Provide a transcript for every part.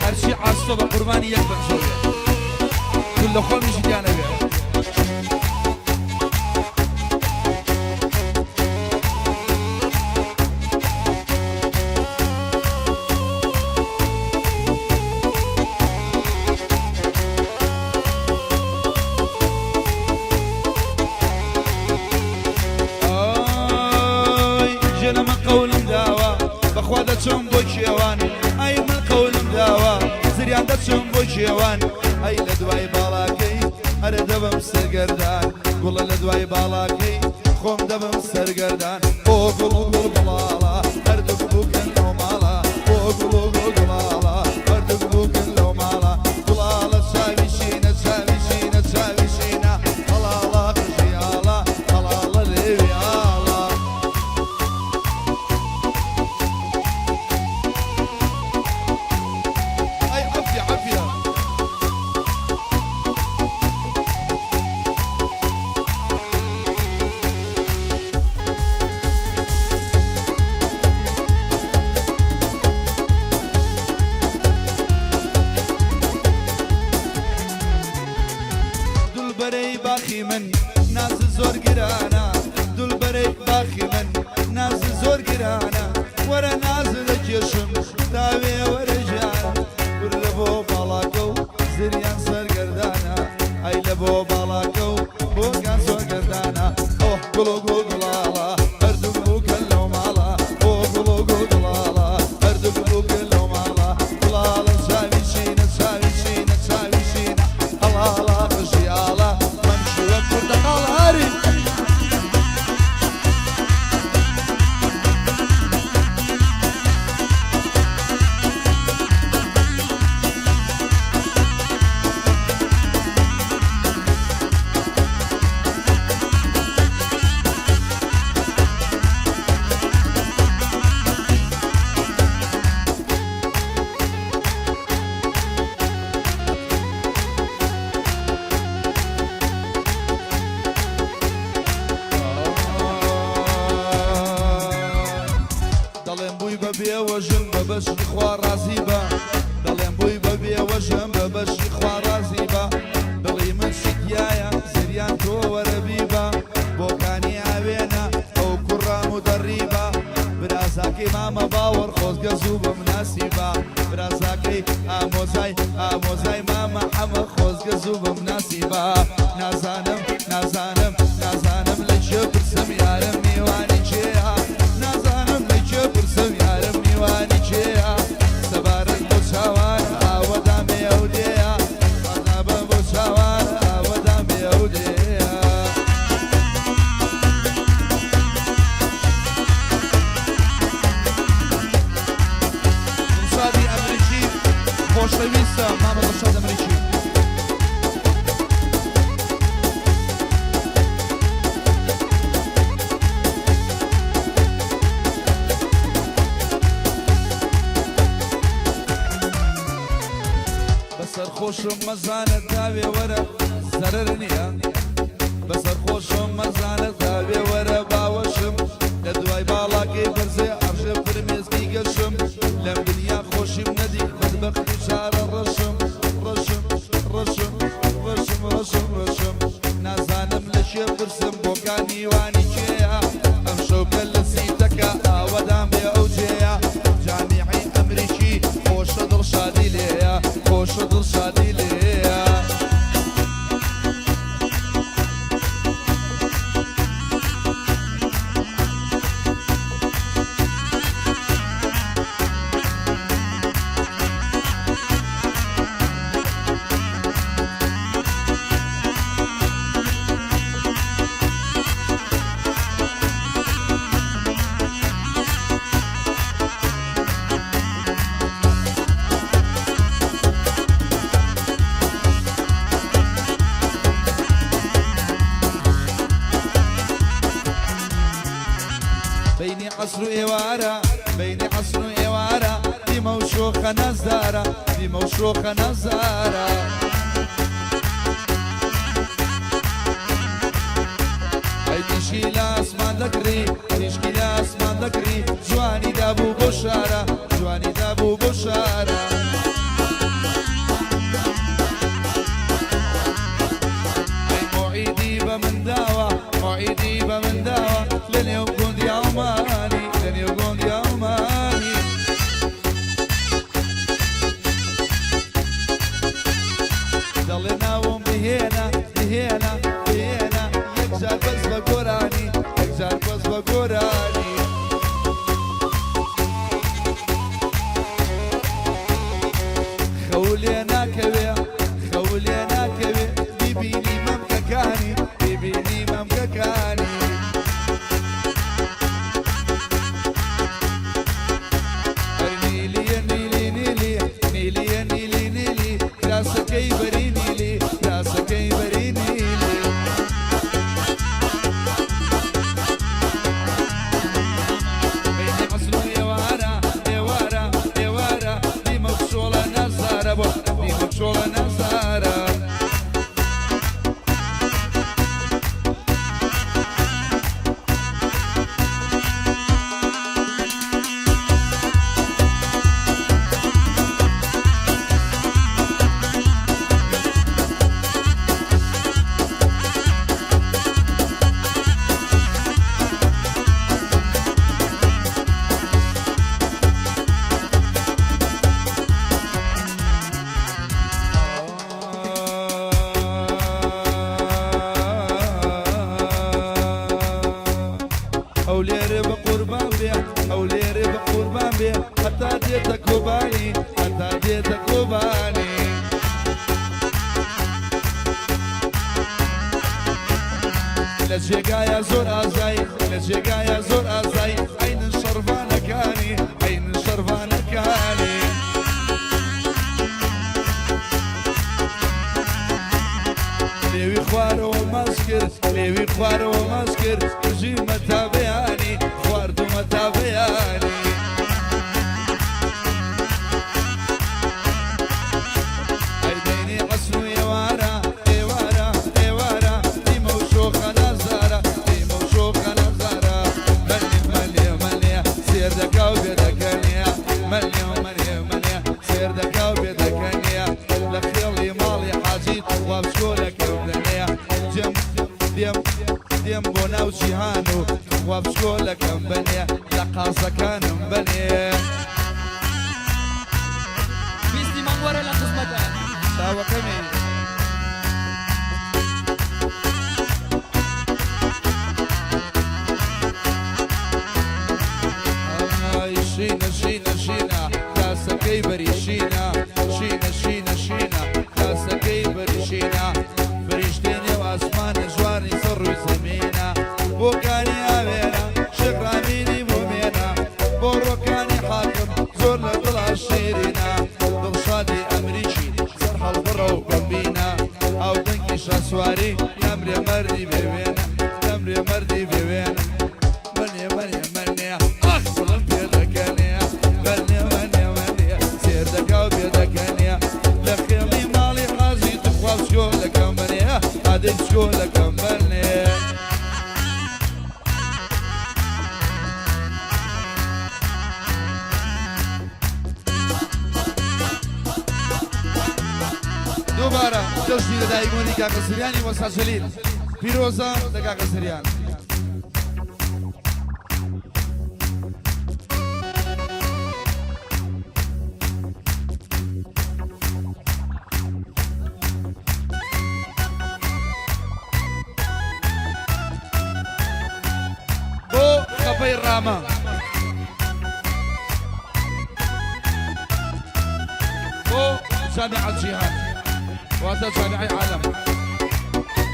هەرچی عاستۆ بە قوربانی یەک پەنجۆ بێ گول لە خۆمیشی تیا نەبێ. ئای ژنە من قەولم داوە بەخوا دەچم بۆ کێوان ئەی من قەولم داوە زریان دەچم بۆ کێوان ئەی لە دوای باڵاکەی ئەرە دەبم سەرگەردان گوڵە لە دوای باڵاکەی خۆم دەبم سەرگەردان ئۆ گوڵ و گوڵ گوڵاڵە هەردووک بووکن لەو ماڵە ئۆ گوڵ و گوڵ گوڵاڵە هەردووک بووکن لەو ماڵە گوڵاڵە چاوی شینە چاوی شینە چاوی شینە هەڵاڵە قژی ئاڵا هەڵاڵە لێوی ئاڵا. ئەی عەفیە عەفیە. دولبەرەی باخی من ناز زۆر گرانە دولبەرەی باخی من ناز زۆر گرانە وەرە ناز دەکێشم تاوێ وەرە ژیان ور لە بۆ باڵاکە و زریان سەرگەردانە ئەی لە بۆ باڵاکە و بۆکان سەرگەردانە ئۆه گوڵ و گوڵ گوڵاڵە هەردووک بووکن لەو ماڵە ئۆ گوڵ و گوڵ گوڵاڵە هەردووک بووکن لەو ماڵە گوڵاڵە چاوی شینە چاوی شینە چاوی شینە هەڵاڵە قژی ئاڵا مەمکی وەک پرتەقاڵ هاری. دەڵێم بووی بە بێوەژن بە بەشی خوا ڕازی بە دەڵێم بووی بە بێوەژن بە بەشی خوا ڕازی بە دڵی من شکیایە زریان تۆ وەرە بیبە بۆکانی ئاوێنە ئەو کوڕە مودەڕیبە برازاکەی مامە باوەڕ خۆزگە زوو بمناسیبا برازاکەی ئامۆزای ئامۆزای مامە حەمە خۆزگە زوو بمناسیبا نازانم نازانم نازانم لە کێ پرسم یارم میوانی کێیە نازانم لە کێ پرسم یارم میوانی کێیە سەبارەت بۆ چاوان ئاوەدان بێ ئەو دێیە عەزابە بۆ چاوان ئاوەدان بێ ئەو دێیە. دڵشادی ئەمریکی خۆشەویستە مامە دڵشاد ئەمریکی. بەسەر خۆشم مەزانە داوێ وەرە زەرەر نییە بەسەر خۆشم مەزانە داوێ وەرە باوەشم لە دوای باڵاکەی بەرزێ ئەڕژێ فرمێسکی گەشم لەم دنیا خۆشیم نەدی بەدبەخت و چارە ڕەشم ڕەشم ڕەشم ڕەشم ڕەشم ڕەشم نازانم لە کێ پرسم بۆکان میوانی کێیە ئەمشەو کە لە سیتەکە ئاوەدان بێ ئەو جێیە جامیعەی ئەمریکی خۆشە دڵشادی لێیە خۆشە دڵشادی لێیە. بەینی عەسر و ئێوارە بەینی عەسر و ئێوارە دیمە و شۆخە نازدارە دیمە و شۆخە نازدارە. ئەی تیشکی لە ئاسمان دەکڕی تیشکی لە ئاسمان دەکڕی جوانی دابوو بۆ شارە جوانی دابوو بۆ شارە. خەو لێ ناکەوێ خەو لێ ناکەوێ بیبینی مەمکەکانی بیبینی مەمکەکانی. ئەی نیلیە نیلی نیلی نیلیە نیلی نیلی کراسەکەی بەری نیلی کراسەکەی بەری نیلی. بەینی عەسر و ئێوارە ئێوارە ئێوارە دیمە کچۆڵە نازارە بۆ دیمە کچۆڵە نازارە. هەولێرێ بە قوربان بێ هەولێرێ بە قوربان بێ هەتا دێتە کۆبانی هەتا دێتە کۆبانی. لە جێگایە زۆر ئازای لە جێگایە زۆر ئازای عەینن شەڕڤانەکانی عەینن شەڕڤانەکانی. لێوی خوارەوە ماچ کرد لێوی خوارەوە ماچ کرد بژی مەتا بەیانی خواردومە تا بەیانی. ئەی بەینی عەسر و ئێوارە ئێوارە ئێوارە دیمە و شۆخە نازارە دیمە و شۆخە نازارە مەلێ مەلێ مەلێ سێر دەکا و بێدەکەنێ مەلێ مەلێ مەلێ سێر دەکا و بێدەکەنێ لە خێڵی ماڵی حاجی تخوا بچکۆلەکەم دەنێ دێم دێم دێم بۆ ناو جیهان و تخوا بچکۆلەکەم بەنێ لە قازەکانم بەنێ. بیستی مانگ وەرە لە خزمەتە. چاوەکەمی. ئای شینە شینە شینە تاسەکەی بەری شینە شینە شینە شینە تاسەکەی بەری شینە فریشتەی نێو ئاسمانە جوانی سەر ڕووی زەمینە بۆکانی ئاوێنە شێخ ڕامینی بۆ مێنە بۆ ڕۆکانی حاکم زۆر لە دڵا شیرینە دڵشادی ئەمریکی سەر هەڵبڕە و بەمبینە هاودەنگی شاسواری نەمرێ مەردی بێ وێنە نەمرێ مەردی بێ وێنە مەنێ مەنێ مەنێ ئاخ دڵم پێ دەکەنێ مەنێ مەنێ مەنێ سێر دەکا و پێ دەکەنێ لە خێڵی ماڵی حاجی توخوا بچکۆلەکەم بەنێ ئادەی بچکۆلەکەم بەنێ. دووبارە جەژنی لەدایکبوونی کاکە سریانی وەستا جەلیل پیرۆزە لە کاکە سریان. بۆ خەپەی ڕامە. بۆ جامیعە جیهان واتە جامیعەی عالەم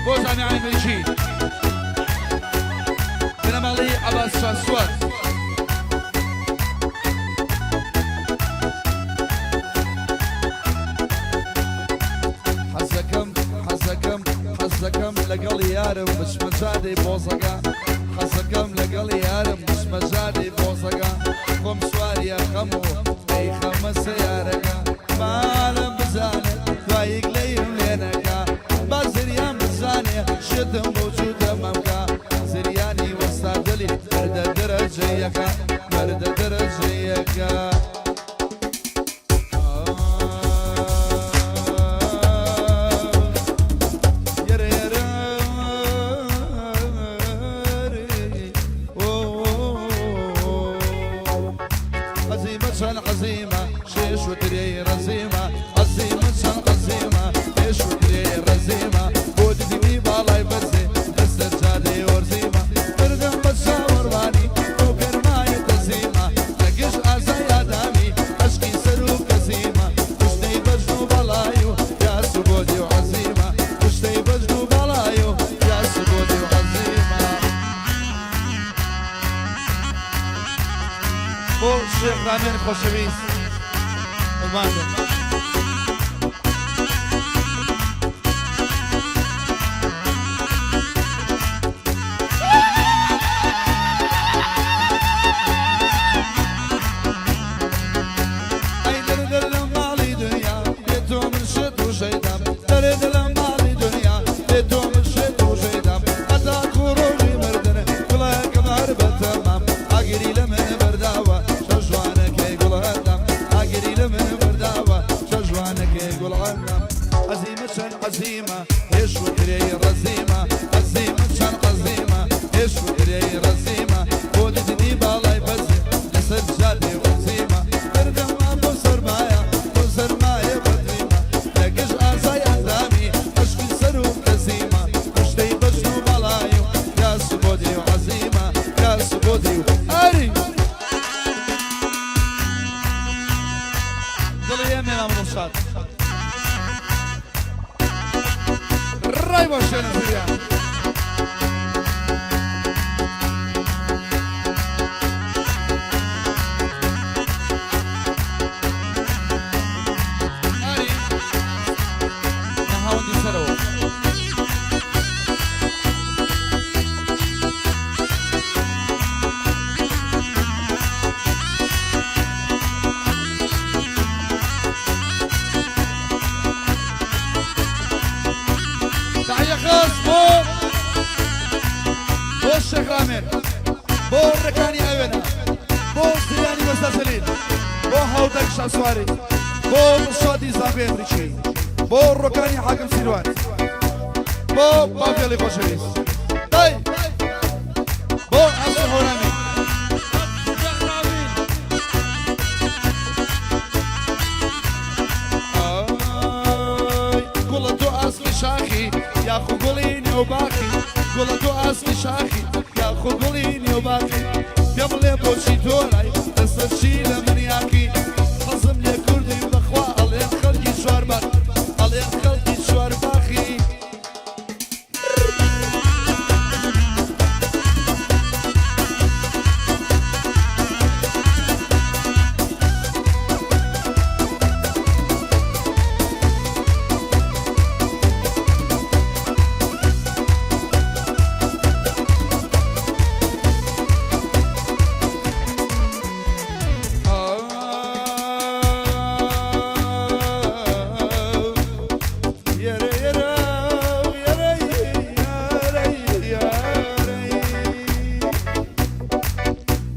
بۆ جامیعەی ئەمریکی بنەماڵەی عەباس شاسوار. حەزەکەم حەزەکەم حەزەکەم لەگەڵ یارم بچمە جادەی بۆزەکە حەزەکەم لەگەڵ یارم بچمە جادەی بۆزەکە خۆم سواری ئەخەم و ئەیخەمە سەیارەکە بالم بزانێ دوایی گلەییم لێ نەکا با زریان بزانێ شێتم بۆ چووتە مەمکە زریانی وەستا دڵی مەردە دەرەجە یەکە مەردە دەرەجە یەکە. عەزیمە چەند عەزیمە شێش و ترێی ڕەزیمە عەزیمە چەند عەزیمە شێش و ترێی ڕەزیمە بۆ دیدنی باڵای بەرزێ لەسەر جادەی وەرزیمە مردم بە چاوەڕوانی بۆ گەرمایە تەزیمە لە گشت ئازای ئادامی. ڕامێن خۆشەویست قوربان بن. ئەی دەرێ دەرێ لە ماڵی دنیا بێ تۆ من شێت و شەیدام، دەرێ دەرێ لە ماڵی دنیا بێ تۆ من شێت و شەیدام، هەتاکوو ڕۆژی مردن گوڵەکەم هەر بە تەمام، ئاگری لە من بەرداوە چەژوانەکەی گوڵەندام، ئاگری لە من بەرداوە چەژوانەکەی گوڵەندام. عەزیمە چەند عەزیمە هێش و ترێی ڕەزیمە، عەزیمە چەند عەزیمە هێش و ترێی ڕەزیمە، بۆ دیتنی باڵای بەرزی لەسەر جادەی وەرزیمە، دەردم بۆ سەرمایە بۆ سەرمایە بەدریمە، لە گشت ئازای ئەندامی مەشقی سەر و کەزیمە، کوشتەی بەژن و باڵای و کاس بۆ دی و عەزیمە، کاس بۆ دی و ئەری. دڵی ئێمەی مام دڵشاد ڕای بۆ شوێنە زریان. ئاری نەهاوەندی سەرەوە. تحیە خاص بۆ بۆ شێخ رامێن، بۆ ڕێکانی ئەوێنە، بۆ زریانی وەستا جەلیل، بۆ هاودەنگ شاسواری، بۆ دڵشادی زانکۆی ئەمریکی، بۆ ڕۆکانی حاکم سیروان، بۆ باڤێڵی خۆشەویست دای، بۆ ئاسۆ هەورامی. ئای گوڵە تۆ ئاسکی شاخی یاخو گوڵی نێو باخی، گوڵە تۆ ئاسکی شاخی یاخو گوڵی نێو باخی، پێم بڵێ بۆچی تۆ لای لەسەر چی لە من یاخی، حەزم لێ کوردی بەخوا ئەڵێن خەڵکی چوار باخ، ئەڵێن خەڵکی چوار باخی.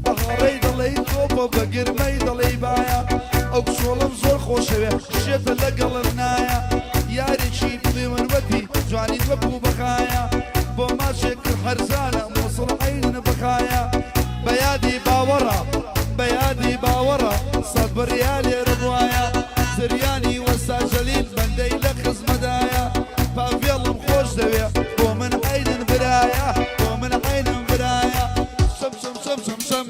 بەهاڕەی دەڵێی تۆپە بە گرمەی دەڵێی بایە، ئەو کچۆڵەم زۆر خۆشەوێ شێتە لەگەڵم نایە، یارێکی پێوەن وەتی جوانیت وەکوو بەخایە، بۆ ماچێک کرد هەرزانە مۆسڵ عەینن بەخایە، بە یادی باوەڕە بە یادی باوەڕە سەد بریا لێرە بوایە، زریانی وەستا جەلیل بەندەی لە خزمەدایە، پاڤێڵم خۆش دەوێ بۆ من عەینن برایە، بۆ من عەینن برایە. شەم شەم شەم شەم شەم.